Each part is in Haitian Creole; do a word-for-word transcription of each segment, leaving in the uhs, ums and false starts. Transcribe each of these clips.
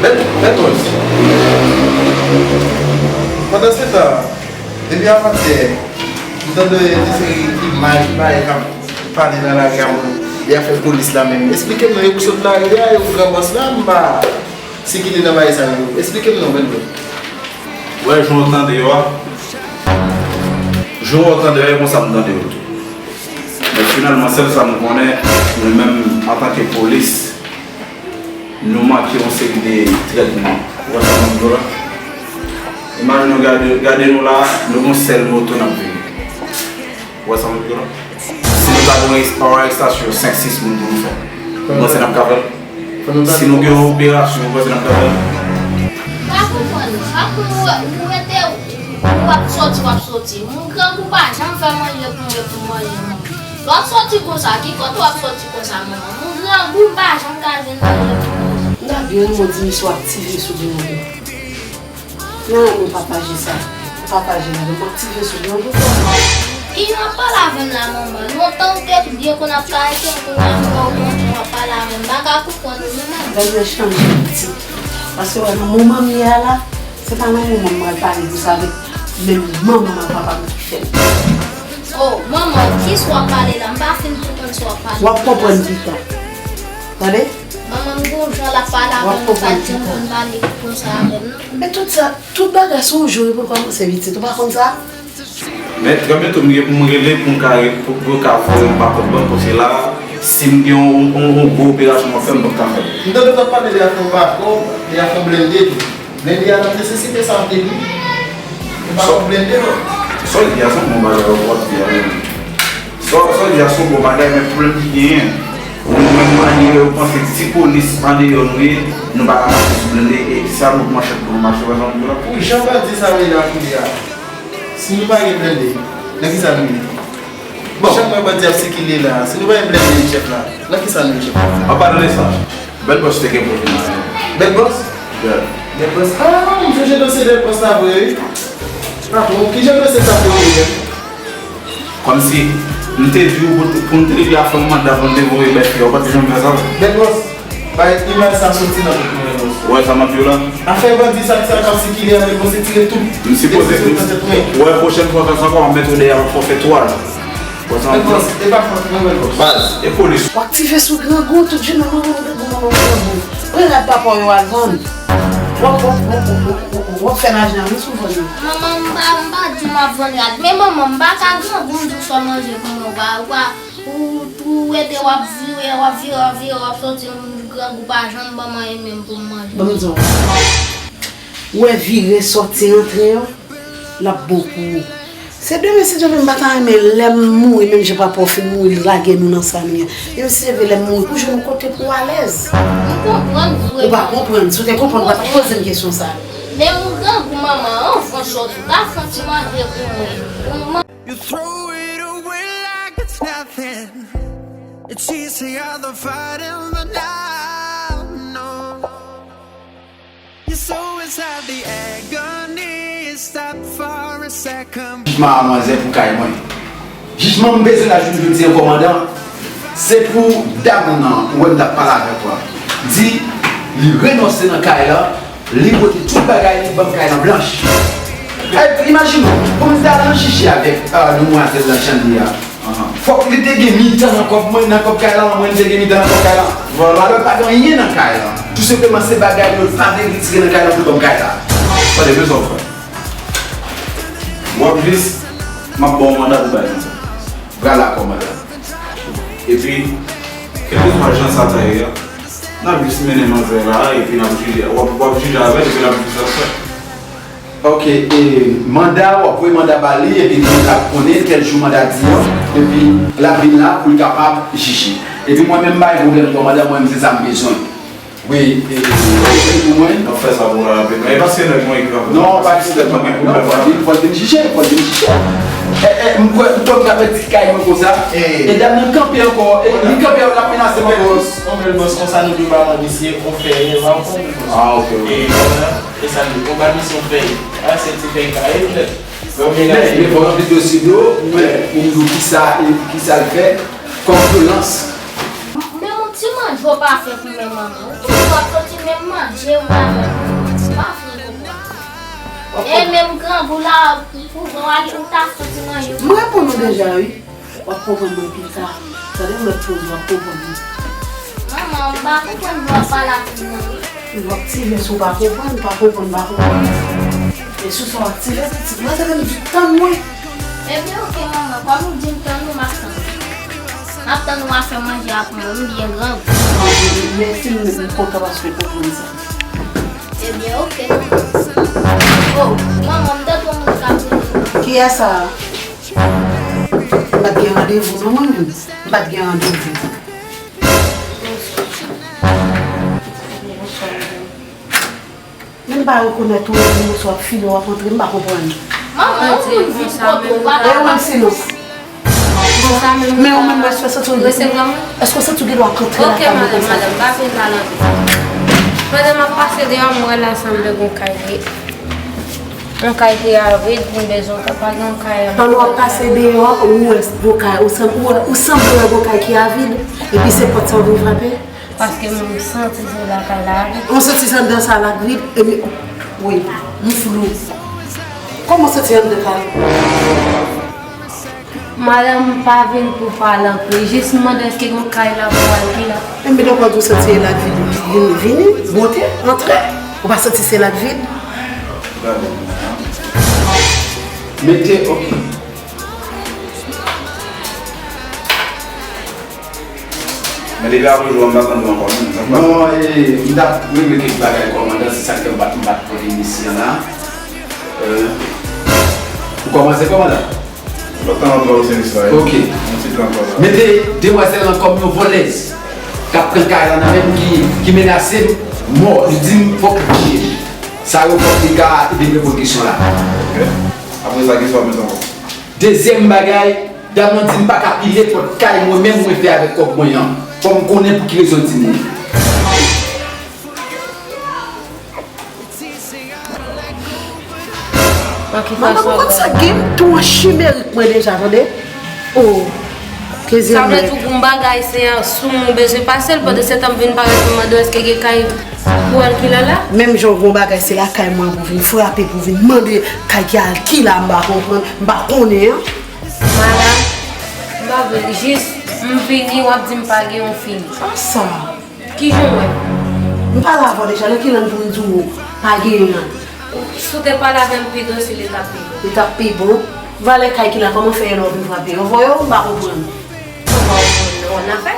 Bèl, bèl pòz. Pandansetan, depi avantyè, m tande yon seri imaj, bagay k ap pale nan lari a, moun, y ap fè polis la menm. Esplike m non, yo k sot lari a, yo k gran bòs la, m pa sikile nan bagay sa yo. Esplike m non, bèl bro. Wè, jan w tande yo a. Jan w tande yo a, e konsa m tande yo tou. Men finalman, sèl sa m konnen, nou menm, antanke polis, nou manke yon seri de trètman. Ou wè sa m ap di w la? Imajine w gade, gade nou la, nou gon sèl moto n ap vini. Ou wè sa m ap di w la? Si nou ta gen yon ex-, yon arestasyon, senk, sis moun pou nou fè, ou panse n ap ka fè l? Si nou gen yon operasyon, ou panse n ap ka fè l? M pa konprann. Chak moun ou wè, ou rete, ou ap soti, w ap soti. Moun grangou pa janm fè manje pou mwen, pou manje manman. Lè w ap soti konsa, ki kote w ap soti konsa, manman? Moun grangou pa janm ka jwenn manje pou manje. M ta byen renmen w di misye w aktive sou grangou. Nan, nou pa pataje sa. Pataje ladan, m aktive sou grangou. Kijan w ap pale avè m la, manman? Lontan ou te byen konn ap karese m, kounye a m wè w kontan w ap pale avè m. M pa ka konprann ou, non, manman. Dènye chanje pitit. Paske wè nan moman m ye a la, se pa nan moman m pral pale de sa avèk menm manman m ak papa m ki fè l. Oh, manman, kisa w ap pale la? M pa fin konprann sa w ap pale. W ap konprann pita. Tande? Manman m gon jan l ap pale avè m, m pa t janm konn pale konsa avè m, non. Men tout sa, tout bagay se yon jou wi pou l kòmanse pitit, ou pa konn sa? Men trè byento m gen pou m rele pou m ka, pou, pou yo ka voye m pa kòt bank, paske la, si m gen yon, yon, yon gwo operasyon m ap fè, m p ap ka fè l. M tande w t ap pale de afè yon bako, de afè yon blende tou. Blende a t ap nesesite sa anpil wi. Ou pa konn blende non. Sa w di a se yon bon bagay w ap di a wi. Sa w, sa w di a se yon bon bagay, men pwoblèm ki genyen, nou menm andeyò, yo panse ti polis andeyò nou ye, nou pa ka mache sou blende, e sa nou manchèt pou nou mache, pa jan nou la. Pou jan bandi sa yo ye la kounye a, si nou pa gen blende, nan kisa nou ye? Bon. Chak mwen bandi ap sikile la, si nou pa gen blende chèf la, nan kisa nou ye chèf la? An palan de sa, Bèl Bòs te gen pwoblèm avè m. Bèl Bòs? Yeah. Bèl Bòs. Ah, m sonje dosye Bèl Bòs la vre wi. Patwon, kijan dosye sa te ye menm? Kòmsi m te di w pou, pou m te rive a fè yon manda pou m te voye bèf yo, ou pa t janm fè sa vre. Bèl Bòs, bay imaj sa soti nan tèt mwen, Bèl Bòs. Ou wè sa m ap di w la? Afè bandi sa ki sa k ap sikile a, Bèl Bòs, se tire tout. M sipoze, ou wè, pwochèn fwa w fè sa ankò, m ap mete w dèyè, m ap fè w fè twal. Bèl Bòs, e pa fòt mwen, Bèl Bòs. Baz, e polis. W aktive sou grangou, tout jounen manman m grangou, manman m grangou. Pran rad papa w yo al vann. W ap, w ap, w ap, w ap, w ap, w ap fè lajan, wi, si w vann yo. Manman, m pa, m pa di w m ap vann rad. Men manman, m pa ka grangou, m di w sa w manje pou mwen, w pa, w pa, ou, ou rete, w ap vire, w ap vire, w ap vire, w ap soti, m grangou pa janm ban m anyen menm pou m manje. Ban m di w. Ou wè vire, sòti, antre yo, l ap bon pou ou. Se demen, si Dye vle, m pa ta renmen lè m mouri, menm jan papa w fin mouri, li lage nou nan sa nou ye. Demen, si Dye vle, lè m mouri, pou jwenn yon kote pou w alèz. M konprann vre. Ou pa konprann. Si w te konprann, ou pa t ap poze m kesyon sa a. Men m grangou manman, anvan sòti, ta fè yon ti manje pou mwen. Pou mwen. You throw it away like it's nothing. It's easier than fighting the night. No. Your soul is at the agony. Stop for a second. Jijman a manzè pou kay mwen. Jijman m bezwen la jounen jodi an kòmandan, se pou dam nan, ou wè m t ap pale avèk ou a. Di li renonse nan kay la, li pote tout bagay li, ban m kay lan blanch. Ay, imajine w, pou m t al nan chiche avèk, euh, demwazèl lan Chanli a. Fòk li te gen mitan nan kòb mwen, nan kòb kay la, mwen te gen mitan nan kòb kay la. Vwala. Alò, pa gen anyen nan kay la. Tou senpleman, se bagay yo pa vle retire nan kay la pou l ban m kay la. Tande, men sa w fè. W ap jis, m ap ba w manda pou bagay sa. Vwala, kòmandan. Epi, kèlkeswa jan sa ta ye a, n ap jis mennen manzè la, epi n ap jije, w ap, w ap jije avè l, epi n ap jis ap fè. Ok, e manda, w ap voye manda ba li, epi li ap konnen kèl jou manda di an, epi l ap vin la pou l kapab jije. Epi mwen menm, m pa gen pwoblèm, kòmandan, mwen menm se sa m bezwen. Wi, e, e, e pou mwen. N ap fè sa pou rapid. E paske nèg mwen ki pa. Non, pa gen pwoblèm, pa gen pwoblèm. Fò l vin, fò l vin jije, fò l vin jije. E, e, m kwè, m kwè m ka pèdi kay mwen konsa. E dam nan kanpe ankò. E li kanpe, l ap menase m ankò. Onbèl bòs, onbèl bòs, konsa nou dwe ba mwen misye, on fè, e, ba, onbèl bòs. Ah, ok, ok. E, e sa nou, on ba misye, on fè. A, se ti fè kay, e, poutèt. Men, men fò anvi dosye dlo, men pou m di w kisa, kisa l fè kòm vyolans. Menm yon ti manje w pa fè pou men manman w. Ou toujou ap soti menm manje w pa fè. M pa fin konprann. E menm grangou la, pou bon, ou ta soti manje w. M reponn ou deja, wi. W ap konprann mwen pita. Tande m mèt poze, w ap konprann mwen. Manman, m pa konprann lè w ap pale ak moun nan, wi. W ap tire si w pa konprann, pa konprann, pa konprann. E sou sa w ap tire, pitit mwen, se menm di tann mwen. Ebyen, oke, manman, kòm ou di m tann ou, m ap tann ou. M ap tann ou a fè manje ak mwen, m byen grangou. Mèsi, m, m kontan paske w konprann sa. Ebyen, oke. Oh, manman, m tande yon moun k ap rele m. Kiyès sa? M pa t gen randevou non mwen menm. M pa t gen randevou. Men m pa rekonèt ou, ou sot file w ap antre, m pa konprann. Manman, ou moun vin kote w pa. E ou menm silans. Men ou menm, èske w santi w, èske w santi w gen dwa antre lakay mwen konsa? Oke, madanm, madanm, pa vin pale anpil. Pandan m ap pase deyò, m wè la sanble gon kay. Yon kay ki a vid, m bezwen yon kay, pa gen yon kay an. Pandan w ap pase deyò, ou wè gon kay, ou sanm-, ou wè, ou sanble wè gon kay ki a vid, epi se pòt sa w vin frape? Paske m santi se lakay la a vid. Ou santi se anndan sa la k vid, epi, wi, m flou. Kòman w santi anndan kay la? Madanm, m pa vin pou pale anpil, jis m mande èske gon kay la pou al ki la. Enben, donk, ou santi se la k vin, vin, vini, monte, antre. Ou pa santi se la k vin? Mete, oke. Men depi apre jou a, m pa tande w ankò, non. Non, e, m t ap regle kèk bagay, kòmandan, se sa k fè m pa t, m pa t pote misye an la. Euh, ou kòmanse, kòmandan? Lòt tan antre w sèvis la, wi. Ok. Yon ti plan kòb la. Mete demwazèl lan kòm yon vòlèz k ap pran kay la nan men m, ki, ki menase m mò. Li di m fòk li tiye. Sa yo fòk li ka ede m reponn kesyon la. Ok. Apre sa, kisa w mete ankò? Dezyèm bagay, dam nan di m pa ka pile pòt kay mwen menm mwen fè avèk kòb mwen an. Fò m konnen pou ki rezon l di m li. Manman, ou konn sa gen m tou an chimerik mwen deja, tande? Oh, kezyèm nèg. Sa vle di w gon bagay se sou mwen w bezwen pase l, pandan se tan m vin parèt m mande w èske gen kay pou al ki la la? Menm jan w gon bagay se lakay mwen pou vin frape, pou vin mande kay ki al ki la, m pa konprann, m pa konnen an. Madanm, m pa vle, jis m vini, w ap di m pa gen yon fini. An sa? Kijan w wè? M pale avè w deja, nan ki lang pou m di w pa genyen an? Si w te pale avè m pi dou, si li t ap pi bon. Li t ap pi bon? Valè kay ki la, kòman fè lè w vin frape? Yo voye w, m pa konprann. Kòman w konn nan afè?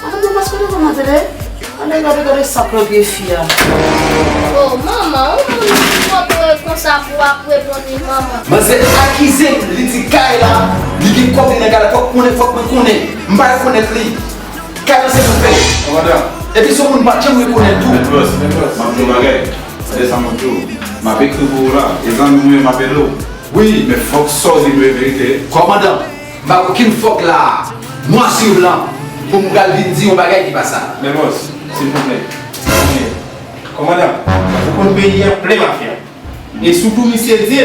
Madanm, nou pa sou telefòn nan tande? Gade, gade, gade sa pran pye fi a. Oh, manman, yon moun ki kontre konsa pou w ap reponn li, manman. Manzè akize m, li di kay la, li gen kòb li nan kay la, fòk konnen, fòk mwen konnen. M pa rekonèt li. Kay la se mwen fè. Kòmandan. Epi se yon moun m pa t janm rekonèt tou. Mèt bòs, mèt bòs, m ap di w yon bagay. Tande sa m ap di w. M ap ekri pou ou la. E zanmi mwen, m ap rele w. Wi. Men fòk sa w di nou e verite. Kòmandan, m pa gen okenn fòk la a. Nwa sou blan, pou m pral vin di yon bagay ki pa sa. Men bòs, silvouplè. Kòmandan, ou konn peyi a plen mafya. E sitou misye di,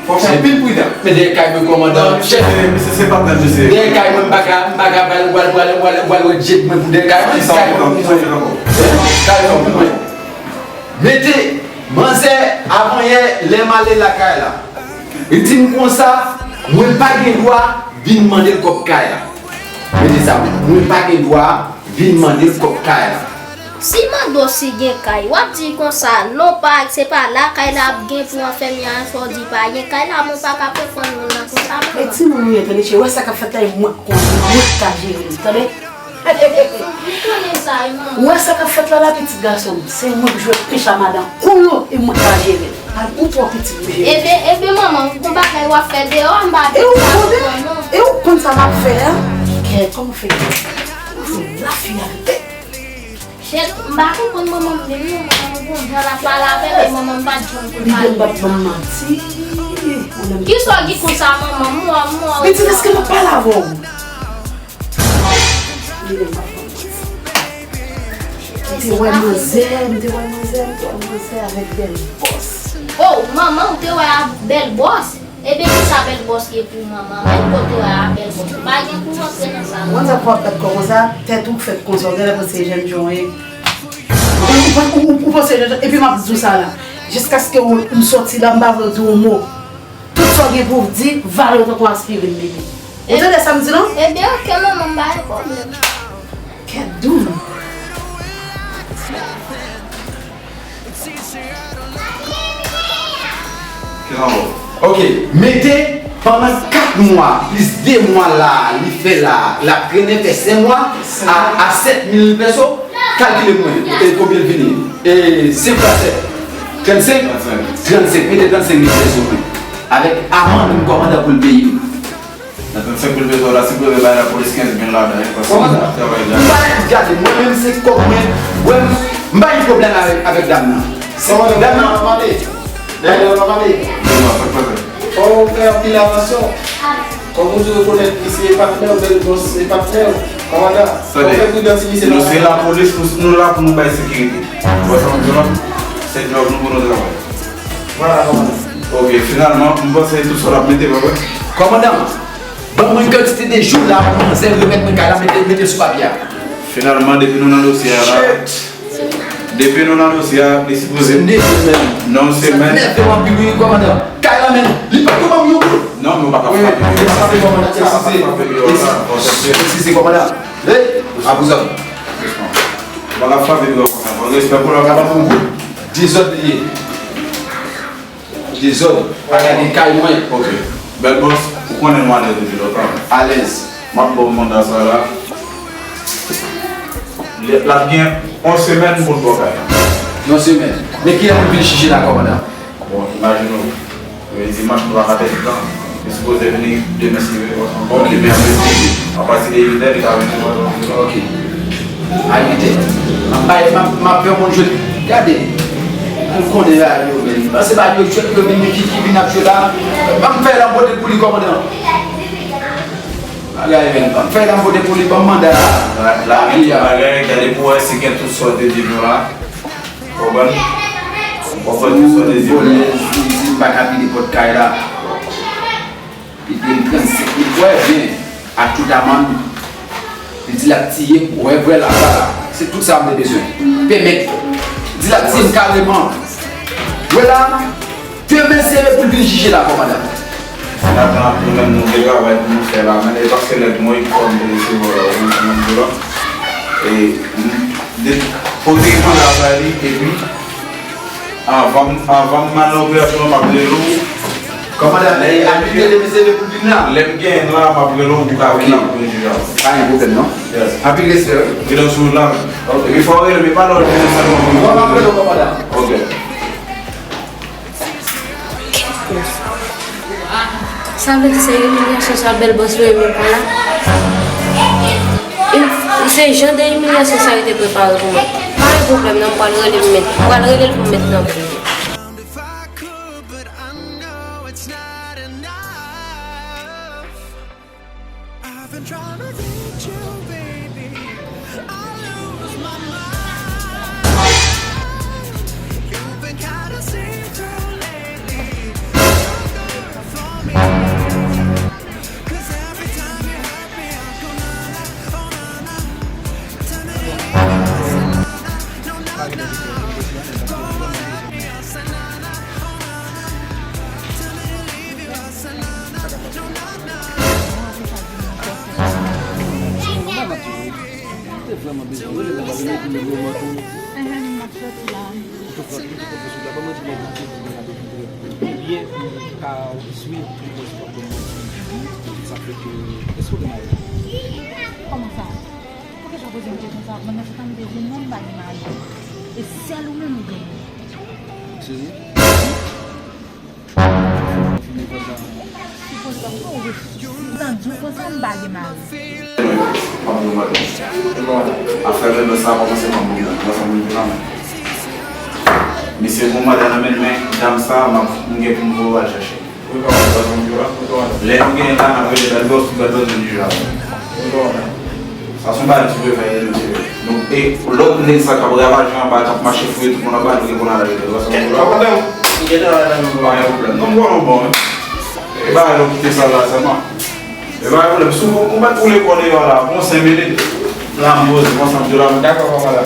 fòk fè anpil pridan. Men dèyè kay mwen, kòmandan, chèf. Misye se patnè misye. Dèyè kay mwen, m pa ka, m pa ka pral, pral, pral, pral, pral wè djed mwen pou dèyè kay mwen. Kisa w konn ankò? Kay mwen. Mete, manzè, avanyè, lè m ale lakay la, li di m konsa, mwen pa gen dwa vin mande l kòb kay la. Mete sa, mwen pa gen dwa vin mande l kòb kay la. Si mande w si gen kay, w ap di l konsa, non, pa, se pa lakay la ap gen pou anfèmye a, fò w di pa gen kay la, mwen pa ka konprann moun nan konsa, manman. E timoun ou ye, tande, cheri, wè sa k ap fèt la, e mwen k konnen, mwen k ka jere l, tande? Ou konnen sa, wi, manman. Ou wè sa k ap fèt la, la, pitit gason m, se mwen k jwe pich a madan kou yo, e mwen k ka jere l. Al pou pwòp pitit ou jere. Ebyen, ebyen, manman, gon bagay w ap fè deyò a, m pa vle sa ankò, non. E ou konn sa m ap fè a? Kè, kòman w fè? Ou fè lafiya de tèt. Tèt, m pa konprann manman m menm non, manman m gon jan l ap pale avè m, e manman m pa t janm konn pale konsa. Li gen bat manman manti. Kisa w di konsa manman m? Mwa, mwa, mwa. Pitit, èske m ap pale avè w? Li gen bat manman manti. M te wè manzè, m te wè manzè, m te wè manzè avèk bèl bòs. Oh, manman, ou te wè a bèl bòs? Ebyen, kisa bèl bòs ye pou manman? Menm kote w a bèl bòs. Ou pa gen pou rantre nan sa non. Ou konn sa k fè w ap bat kò konsa? Tèt ou k fèt konsa, ou genlè panse jèn jan w ye. Ou, ou, ou, ou, ou panse jèn jan, epi m ap di w sa la. Jiskaske w, m sòti la, m pa vle w di yon mo. Tout sa w gen pou w di, vale w tankou aspirin, bebe. Ou tande sa m di la? Ebyen, oke, manman, m pa gen pwoblèm. Kèt dou. Oke, mete pandan kat mwa plis de mwa la, li fè la, l ap trennen fè senk mwa a, a sèt mil peso, kalkile mwen, e konbyen l vini? E senk fwa sèt? Trannsenk? Trannsenk. Mete trannsenk mil peso wi. Avèk amann kòmandan pou l peye. Nan trannsenk mil peso la, si w rive bay lapolis kenz mil ladan, wi, paske m ap travay la. M pa gade, mwen menm se kòb mwen, mwen, m pa gen pwoblèm avèk, avèk dam nan. Kòmandan, dam nan, dam nan, pa pale. Di mwen, pa pale. Fò w fè anpil atansyon. Kòm ou di rekonèt li se patnè w, bèl bòs se patnè w. Kòmandan, fò w fè pridan ti misye. Nou se lapolis, nou, nou la pou nou bay sekirite. Ou wè sa m di w la? Se djòb nou pou nou travay. Vwala, kòmandan. Oke, finalman, m panse tout sa w ap mete, pa vre? Kòmandan, ban mwen kantite de jou la pou manzè remèt mwen kay la, mete, mete l sou papye a. Finalman, depi nou nan dosye a la, depi nou nan dosye a, li sipoze nan yon semèn. Sa nève m anpil wi, kòmandan. Kay la, men, li pa tou ban m yon goud. Non, men w pa ka frape. Eskize, kòmandan, eskize. Eskize, kòmandan. Hey, akouzan. W pa ka frape dwòl konsa, bon, respè pou lòt la. Dezòd li ye. Dezòd. Pa gade kay mwen. Ok. Bèl bòs, ou konnen nou alèz depi lontan. Alèz. M ap ba w manda sa la. L ap gen yon semèn pou l ba w kay la. Yon semèn. Men kilè pou l vin jije la, kòmandan? Bon, imajine w. Yo di dimanch nou pa ka pèdi tan. Li sipoze vini demen si Bondye vle. Demen a midi, apati de uit è, li ka vini. Ok. A uit è. M ap bay, m ap, m ap fè yon moun jwe. Gade. Ou konnen bagay yo, men. Panse bagay yo jwèt, yo vin ki, ki vin ap jwe la. Ban m fè l anpote pou li, kòmandan. Bagay, men. Ban m fè l anpote pou li, ban m manda la. La, la, bagay, gade pou wè si gen tout sa w te di nou la. Konprann? Konprann tout sa w te di nou. Vòlè, li di m pa ka vide pòt kay la. Li dwe m trannsenk mil, wè byen, ak tout amann. Li di l ap tiye m, wè vrè l apa la. Se tout sa m te bezwen. Pèmèt. Di l ap tiye m kareman. Wè la, demen se pou l vin jije la, kòmandan. Finalman, nou menm nou gen travay pou nou fè la, men e paske nèg mwen ki fè m te resevwa la, ou menm, ou menm, ou la. E, m, de, pote manda bay li, epi, Anvan, anvan m al nan operasyon an, m ap rele w. Kòmandan, lè, apre de mesye de pou vin la. Lè m genyen l la, m ap rele w pou w ka vin la pou nou jije a. Pa gen pwoblèm, non. Yes. Anpil respè, wi. Pridan sou wout la. Ok. Epi fò w rele m, e pa lè w vini sèlman pou nou. Bon, m ap rele w, kòmandan. Ok. Sa vle di se imilyasyon sa bèl bòs mwen menm pran la? Se jan de imilyasyon sa yo te prepare pou mwen. Pa gen pwoblèm non, m pral rele l mentnan. M pral rele l pou mentnan. I've been trying to reach you, baby. I lose my mind. You've been kinda see-through lately. You're good for me. 'Cause every time you hurt me, I go na na, oh na na. Tell me to leave you, I say na na. No, na na. Don't hurt me, I say na na, oh na na. Tell me to leave you, I say na na. No, na na. Mwen te vrèman bezwen w, rele mwen, rele pou mwen, mwen tou. Enhen, m ap soti la. Ou te fè, ou te fè sou la, ban mwen di mwen, ou te di mwen, ou te di mwen, ebyen, ou ka swiv tout mwen sou pwoblèm mwen. Sa fè ke, èske w gen mari? Kòman sa? Poukisa w poze m kesyon sa? Mwen nan chita m te di w non, m pa gen mari. E sèl ou menm ou genyen. Serye? Sipoze w ap fè w reflechi. Tande w konsa m pa gen mari. Afè bèl bòs sa kòmanse pran bout tan, kòmanse vin pran men. Misye pran madan nan men, men dam sa, m ap, m gen pou m voye w al chache. Lè nou genyen la, n ap rele bèl bòs, tout bèl bòs vin jwe avè nou. Sa se yon bagay ki prevwa, mesye. Nou, e lòt nèg sa k ap ravaje anba, k ap mache fouye tout moun anba, nou gen pou n al rele l. Pa gen pwoblèm. Non, m konnen w bon, wi. E bagay yo kite sa la sèlman. E pa gen pwoblèm. Si w, ou mèt woule kò deyò a la, pran senk minit. La, m poze, konsa m di w la, m dakò, papa la.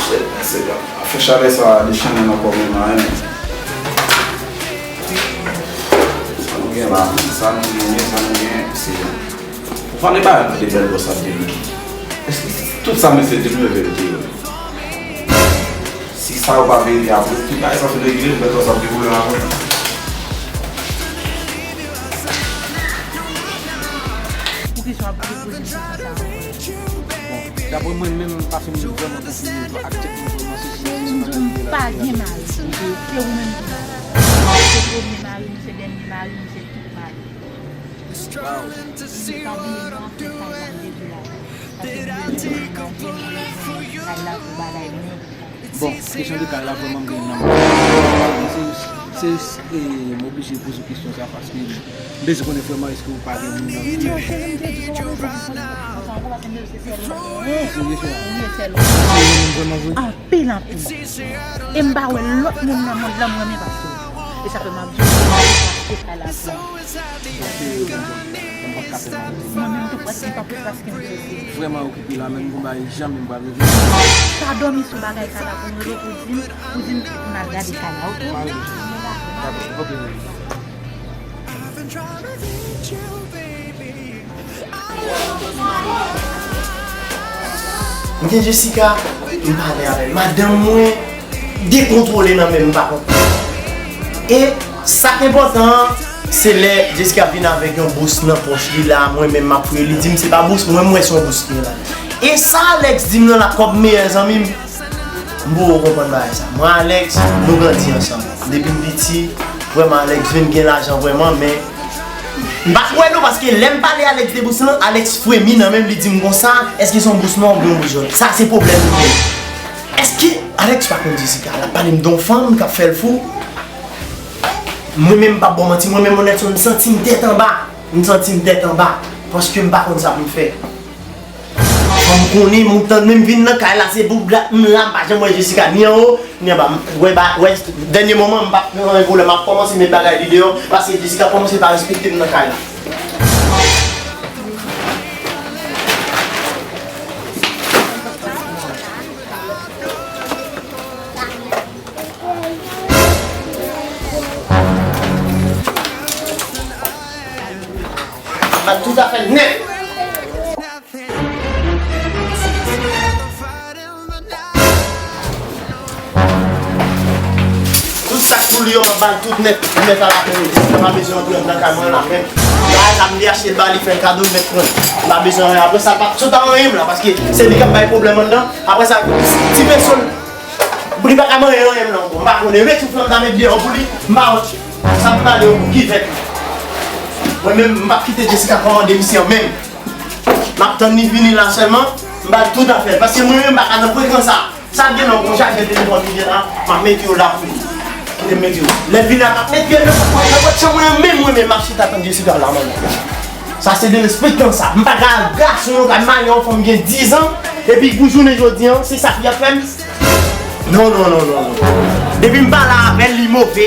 Shit, mesye, afè chalè sa a dechannen nan kò mwen la, hein. Sa nou gen la, sa nou genyen, sa nou genyen, se, ou pale bagay de bèl bòs ap vini. Èske tout sa mesye di nou e verite yo? Si sa yo pa verite, apre tout bagay sa fin regle, bèl bòs ap gen pwoblèm avè nou. Poukisa w ap poze m kesyon sa a? Bon, daprè mwen menm, m pa fin vrèman konfime ak tèt mwen vrèman si se, si se bagay li ye la. Pa gen mari. Se ou menm ki mari. Se premye mari m, se dènye mari m, se tout mari m. Waw. Li pa bliye non, se sa l ap depi la. Paske m bezwen kay la pou bagay mwen. Bon, kesyon de kay la vrèman m gen nan men. Se, se, e, m oblije poze w kesyon sa paske m bezwen konnen vrèman èske ou pa gen moun nan vi w. Serye, frè? Anpil, anpil. E m pa wè lòt moun nan mond lan m renmen pase w. E sa fè m ap di w, se kay la pou ou. Mwen menm tou prèske m pa pou prèske m sezi. Vrèman okipe la, men m gon bagay janm m pral regle. Pa dòmi sou bagay sa la pou m rele pou di m, pou di m pou n al gade sa la, oke? Oke. M gen Jessica, m pale avè l. Madanm mwen dekontwole nan men m, m pa konprann. E sa k enpòtan an, se lè Jessica vin avèk yon bous nan pòch li la, mwen menm m ap fouye, li di m se pa bous, mwen m wè se yon bous ki gen ladan. E sa Alex di m nan la, kòm meyè zanmi m, m poko konprann bagay sa. Mwen Alex, nou grandi ansanm. Depi m piti, vrèman Alex vin gen lajan vrèman, men m pa kwè non, paske lè m pale Alex de bous lan, Alex fremi nan men m, li di m konsa, èske se yon bous nwa oubyen yon bous jòn? Sa se pwoblèm nou gen. Èske Alex pa konn Jessica? L ap pale m de yon fanm k ap fè l fou. Mwen menm, m p ap ba w manti, mwen menm, Onèlson, m santi m tèt anba. M santi m tèt anba. Paske m pa konn sa pou m fè. Fò m konnen, m tann menm vin nan kay la, se pou dat m la, m pa janm wè Jessica ni anwo, ni anba. M wè ba, wè, dènye moman, m p ap gen anyen pou lè m ap kòmanse met bagay li deyò, paske Jessica kòmanse pa respekte m nan kay la. Bat tout afè nèt. Tout sa k pou li yo, m ap ba l tout nèt, nèt a la pen. Jessica pa bezwen antre anndan kay mwen la, men bagay sa m te achte l ba li, fè l kado, l mèt pran l. M pa bezwen anyen. Apre sa, l pa sot a anyen m la, paske se li k ap bay pwoblèm anndan. Apre sa, ti veso l, li pa ka manyen anyen m la ankò. M pa konnen, ret yon flanm ta met deyò pou li, m pa wont. Sa m pale yo pou kivèt. Mwen menm, m p ap kite Jessica kòmande misye an menm. M ap tann li vini la sèlman, m ba l tout afè l. Paske mwen menm, m pa ka nan frekan sa. Sa gen nan yon chajè telefòn li gen la, m ap mete yo la pou li. Kite m mete yo. Lè l vini la, m ap mete yo nan pòt, nan pòt chanm mwen an menm, mwen menm, m ap chita tann Jessica la, manman. Sa se derespektan sa. M pa ka al gason yo, ka marye yon fanm gen diz an, epi pou jounen jodi an, se sa k ap fè m. Non, non, non, non, non. Depi m pale avè l, li move.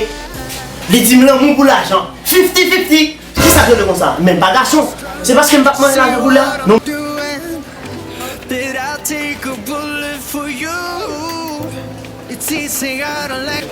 Li di m lanmou pou lajan. Fifty fifty. Kisa k rele konsa? Men m pa gason. Se paske m p ap mande lajan pou li a? Non. Did I take a bullet for you? It's easy, I don't like